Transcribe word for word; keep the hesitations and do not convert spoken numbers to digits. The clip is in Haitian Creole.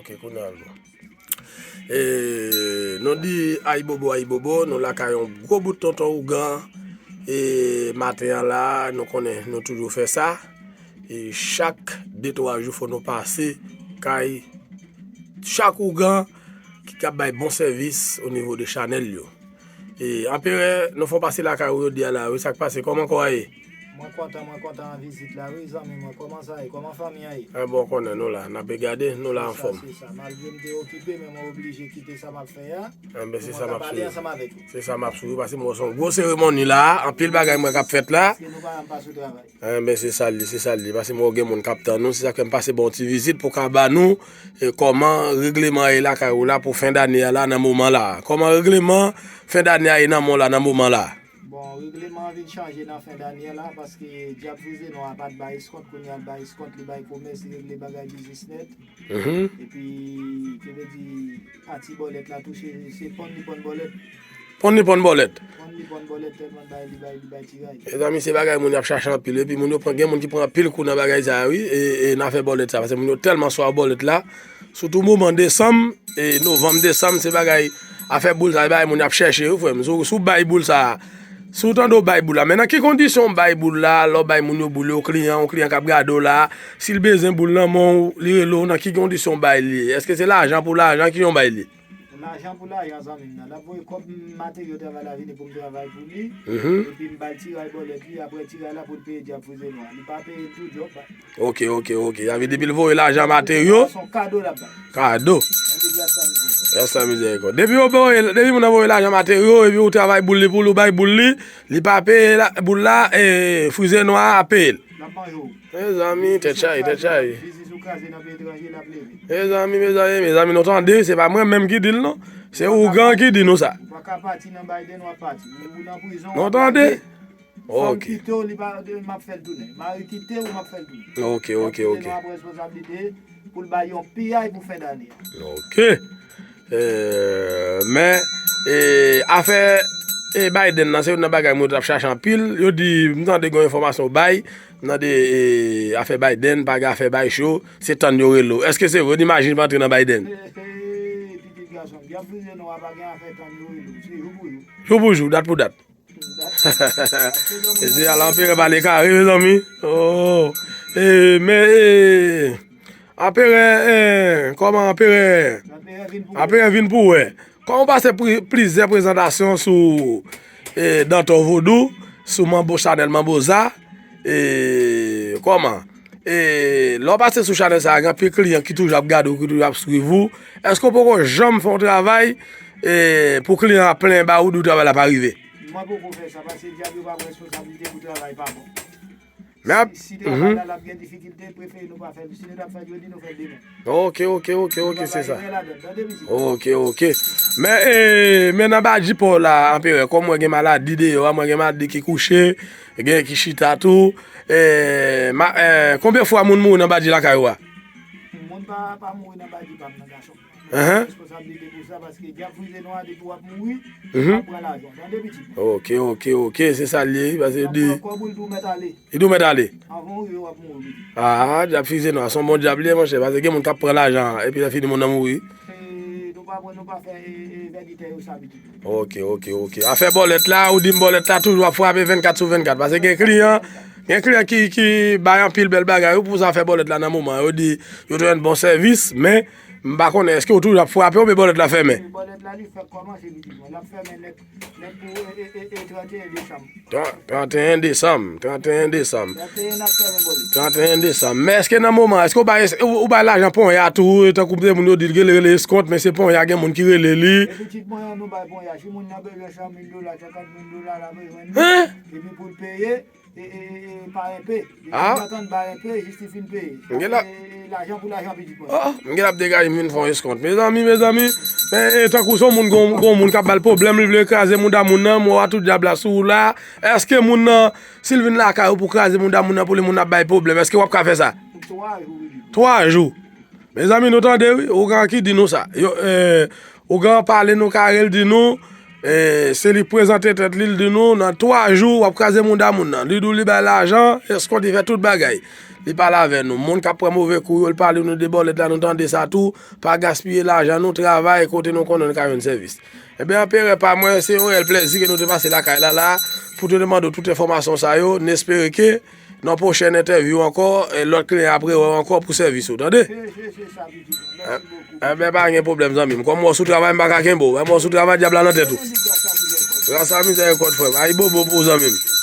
Ok, kounye a l bon. E, nou di ayibobo, ayibobo, nou lakay yon gwo bout tonton ougan. E maten an la, nou konnen nou toujou fè sa. E chak de twa jou fò nou pase kay chak ougan ki kab bay bon sèvis o nivo de chanèl yo. E Anperè, nou fè pase lakay ou yo di a la, wi, sa k pase, kòman kò a ye? Mwen kontan, mwen kontan an vizit la, wi, zanmi mwen. Kòman sa ye? Kòman fanmi an ye? Enben, w konnen nou la, n ap gade, nou la anfòm. Se sa, se sa. Malgre m te okipe, men mwen oblije kite sa m ap fè a. Enben, se sa m ap swiv. Pou mwen ka pale ansanm avèk ou. Se sa m ap swiv, paske mwen se yon gwo seremoni la, anpil bagay mwen k ap fèt la. Paske nou pa janm pa sou travay. Enben, se sa l ye, se sa l ye. Paske mwen gen moun k ap tann nou, se sa k fè m pase ba w ti vizit pou w ka ba nou, e, kòman regleman an ye lakay ou la pou fen dane a la nan moman la. Kòman regleman fen dane a ye nan mwen w la nan moman la? Bon, regleman an vin chanje nan fen dane a la, paske dyab frize nwa a pa t bay eskont, kounye a l bay eskont, li bay komès, li regle bagay biznis nèt. Mhm. Epi, ki vle di, pati bòlèt la tou, se, se ponn li ponn bòlèt. Ponn li ponn bòlèt. Ponn li ponn bòlèt, tèlman bay, li bay, li bay tiray. Mezanmi, se bagay moun y ap chache anpil, epi moun yo pran, gen moun ki pran anpil kou nan bagay sa a, wi, e, e nan afè bòlèt sa, paske moun yo tèlman swaf bòlèt la, sitou moman desanm, e novanm, desanm, se bagay, afè boul sa, se bagay moun y ap chèche, wi, frè m. Si w, si w bay boul sa, si w tande w bay boul la, men nan ki kondisyon w bay boul la, lè w bay moun yo boul yo, kliyan, yon kliyan k ap gade w la, si l bezwen boul nan men w, li rele w, nan ki kondisyon w bay li? Èske se lajan pou lajan, kijan w bay li? Lajan pou lajan, zanmi m nan. L ap voye kòb materyo travay la vini pou m travay pou li. Mhm. Epi m ba l tiray bòlèt li, apre tiray la pou l peye dyab frize nwa. Li pa peye l tou djòb. Ok, ok, ok. Sa vle di depi l voye lajan materyo. Se yon kado l ap bay. Kado. Mande grasa mizerikòd. Grasa mizerikòd. Depi yo voye, depi moun nan voye lajan materyo, epi ou travay boul li pou li, ou bay boul li, li pa peye la, boul la, e, frize nwa a ap peye l. L ap manje w. Mezanmi, tèt chaje, tèt chaje. Biznis ou kraze nan peyi etranje, l ap leve. Mezanmi, mezanmi, mezanmi, nou tande, se pa mwen menm ki di l non. Se ougan ki di nou sa. Ou pa ka pati nan Biden, w ap pati. Ou nan prizon, w ap pati. Nou tande? Fanm kite w, li pa, m ap fè l tounen. Mari kite w, m ap fè l tounen. Ok, ok, ok. N ap pran responsablite pou l bay yon piyay pou fen dane a. Ok. E, men, e, afè, e, Biden nan, se youn nan bagay mwen t ap chache anpil. Yo di, m tande gen yon enfòmasyon w bay, m tande, e, afè Biden, pa gen afè bay cho, se tann yo rele w. Èske se vre? Di imajin pa antre nan Biden. E, e, pitit gason m, dyab frize nwa a pa gen afè tann yo rele w. Se jou pou jou. Jou pou jou, dat pou dat. Mesye, ala anperè pale kare, mezanmi. Oh. E, men, e, anperè, e, kòman anperè? Anperè vin pou wè. Kòman w pase pri-, plizyè prezantasyon sou, e, Dantò Vodou, sou Manbo, chanèl Manboza, e, kòman? E, lè w pase sou chanèl sa a, gen anpil kliyan ki toujou ap gade w, ki toujou ap swiv ou. Èske w poko janm fè yon travay, e, pou kliyan an plenyen ba ou, di w travay la pa rive? Mwen poko fè sa, paske dyab yo pa pran responsablite pou travay pa bon. Men ap, si, si travay la, l ap gen difikilte, prefere nou pa fè l. Si nou t ap fè l jodi, nou fè l demen. Ok, ok, ok, ok, se sa. Ok, ok. Men, e, men nan badji pa w la, anperè, kòm mwen gen maladi deyò a, mwen gen maladi ki kouche, gen ki chita tou. E, ma, e, konbyen fwa moun mouri nan badji lakay ou a? Moun pa, pa mouri nan badji pa m nan, gason. Enhen. Responsablite pou sa, paske dyab frize nwa a, depi w ap mouri, mhm, w ap pran lajan. Tande, pitit mwen. Ok, ok, ok, se sa l ye, paske di. L ap pran kòb ou, l di w mèt ale. Li di w mèt ale. Anvan w rive, w ap mouri, pitit. Ah, dyab frize nwa a, se yon bon dyab li ye, monchè, paske gen moun k ap pran lajan an, epi lè fini moun nan mouri. E, nou pa pran, nou pa fè, e, e, vèditè yo sa, pitit mwen. Ok, ok, ok. Afè bòlèt la, ou di m bòlèt la toujou ap frape vennkat sou vennkat, paske gen kliyan, gen kliyan ki, ki bay anpil bèl bagay, wi, pou zafè bòlèt la nan moman. Yo di, yo jwenn bon sèvis, men m pa konnen èske w toujou ap frape oubyen bòlèt la fèmen. Bòlèt la li fèk kòmanse, pitit mwen. L ap fèmen nèt, nèt pou, e, e, e, e, tranteyen desanm. Tran-, tranteyen desanm, tranteyen desanm. Tranteyen n ap fèmen bòlèt. Tranteyen desanm. Men èske nan moman, èske w bay, ou, ou bay lajan ponya tou, tankou se moun yo di l rele, rele eskont, men se ponya gen moun ki rele li. E pitit mwen an nou bay ponya. Si moun nan bezwen san mil dola, senkant mil dola, l ap jwenn li. Hein? Epi pou l peye, e, e, e, e, pa enpe. Depi l antann bay enpe, jis li fin peye. M gen la. E, e, lajan pou lajan, pitit mwen. Oh, m gen la ap degaje m vin fè yon eskont. Mezanmi, mezanmi, men, e, tankou se yon moun, gon, gon moun k ap ba l pwoblèm, li vle kraze mouda moun nan, mò a tout dyab la sou ou la. Èske moun nan, si l vin lakay ou pou kraze mouda moun nan, pou li moun nan ap bay pwoblèm, èske w ap ka fè sa? Twa jou, wi. Twa jou. Mezanmi, nou tande, wi. Ougan ki di nou sa. Yo, e, ougan pale, nou kare l di nou, e, se li prezante tèt li, l di nou, nan twa jou, w ap kraze mouda moun nan. Li di w li bay lajan, eskont, li fè tout bagay. Li pale avè nou. Moun k ap pran move kou yo, li pale nou de bòlèt la, nou tande sa tou. Pa gaspiye lajan nou, travay kote nou konnen nou ka jwenn sèvis. Ebyen, Anperè pa mwen, se yon rèl plèzi ke nou te pase lakay la, la, pou te demande tout enfòmasyon sa yo. N espere ke nan pwochèn entèvyou ankò, eh, lòt kliyan ap rewè w ankò pou sèvis ou, tande? Enben, pa gen pwoblèm, zanmi m. Kòm w sou travay, m pa ka kenbe w. Mwen, m sou travay, dyab la nan tèt ou. Gras a mizèrikòd, frè m. Ayibobo pou ou, zanmi m.